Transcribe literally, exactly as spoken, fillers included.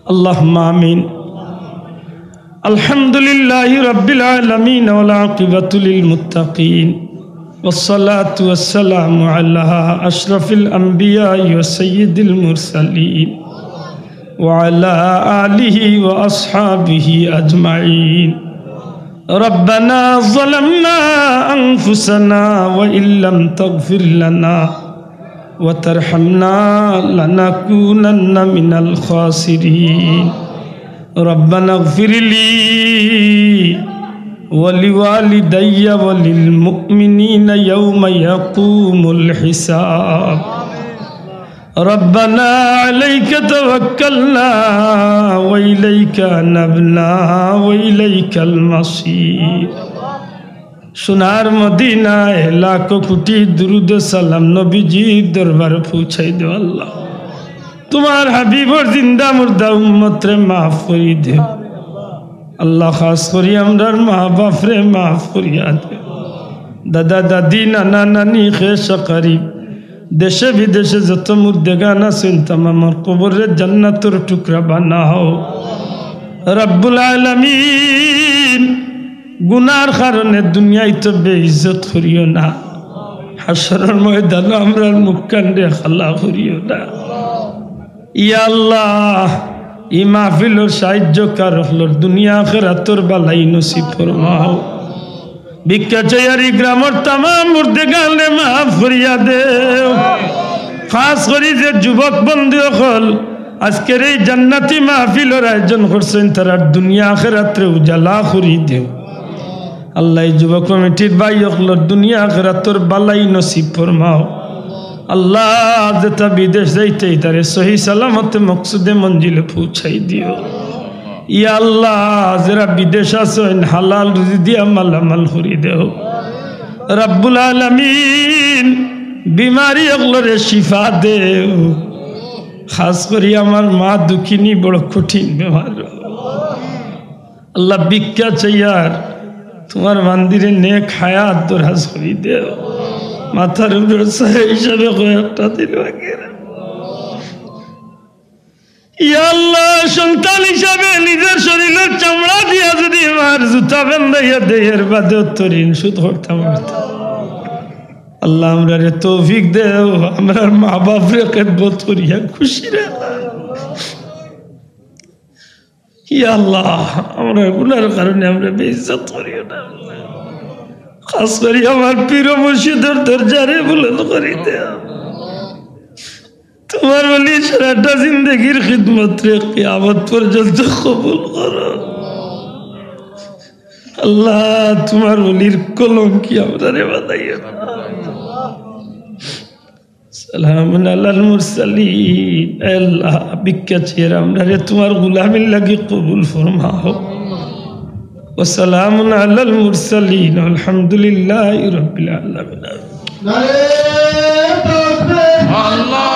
اللهم آمين. الحمد لله رب العالمين والعاقبة للمتقين والصلاة والسلام على أشرف الأنبياء وسيد المرسلين وعلى آله وأصحابه أجمعين. ربنا ظلمنا أنفسنا وإن لم تغفر لنا وترحمنا لنكونن من الخاسرين. ربنا اغفر لي ولوالدي وللمؤمنين يوم يقوم الحساب. ربنا عليك توكلنا وإليك أنبنا وإليك المصير. সোনার মদিনায় লাখো কোটি দুরুদ সালাম নবীজির দরবারে পৌঁছাই দেও আল্লাহ। তোমার হাবিবর জিন্দা মুর্দা উম্মতরে মাফ করি দেও আল্লাহ। খাস করি আমরার মা বাপরে মাফ করিয়া দেও। দাদা দাদি, নানা নানি, খেশ করিব, দেশে বিদেশে যত মুর্দেগান আছইন, তামামর কবররে জান্নাতর টুকরা বানাও। রব্বুল আলামিন, গুনার কারণে দুনিয়াত বেইজ্জত করিও না, হাশরর ময়দানো আমরার মুখখানরে কালা করিও না। ইয়া আল্লাহ, ই মাহফিলর সাহায্যকার অকলর দুনিয়া আখিরাতর বালাই নসিব ফরমাও। ভিক্ষা চাইয়ার ই গ্রামর তামাম মুর্দেগানরে মাফ করিয়া দেও। খাস করি যে যুবক বন্ধু অকল আজকের এই জান্নাতি মাহফিলর আয়োজন করছইন, তারার দুনিয়া আখিরাতরে উজালা করি দেও। আল্লাহ, এই যুব কমিটির ভাই অকলর দুনিয়া আখিরাতর বালাই নসিব ফরমাও। আল্লাহ, যেতা বিদেশ যাইতে, তারে সহি সালামতে মকসুদে মঞ্জিলে পৌঁছাই দিও। ইয়া আল্লাহ, যেরা বিদেশ আছইন, হালাল রুজি দিয়া মালামাল করি দেও। রব্বুল আলামিন, বিমারি অকলরে শিফা দেও। খাস করি আমার মা দুঃখিনী, বড় কঠিন বেমার। আল্লাহ, ভিক্ষা চাইয়ার তোমার বান্দিরে নেক হায়াত দরাজ করি দেও। মাথার উপরে ছায়া হিসাবে কয়েকটা দিন বাকি রাখো। ইয়া আল্লাহ, সন্তান হিসাবে নিজর শরীলর চামড়া দিয়া যদি মার জুতা বান্ধাইয়া দেই, এর বাদেও তো ঋণ শোধ করতাম পারতাম। আল্লাহ, আমরারে তৌফিক দেও, আমরার মা বাপরে খেদমত করিয়া খুশি রাখো। ইয়া আল্লাহ, আমরার গুনার কারণে আমরারে বেইজ্জত করিও না। খাস করি আমার পীর মুর্শিদর দরজারে বুলন্দ করি দেও। তোমার ওলি সারাটা জিন্দেগির খিদমতরে কিয়ামত পর্যন্ত কবুল করো। আল্লাহ, তোমার ওলির কলঙ্কি আমরারে বানাইও না। সালামুন আলাল মুরসালিন। আল্লাহ, ভিক্ষা চাইয়ার আমরারে তোমার গোলামির লাগি কবুল ফরমাও। ওয়া সালামুন আলাল মুরসালিন, আলহামদুলিল্লাহি রাব্বিল আলামিন। নারে তাকবীর। আল্লাহু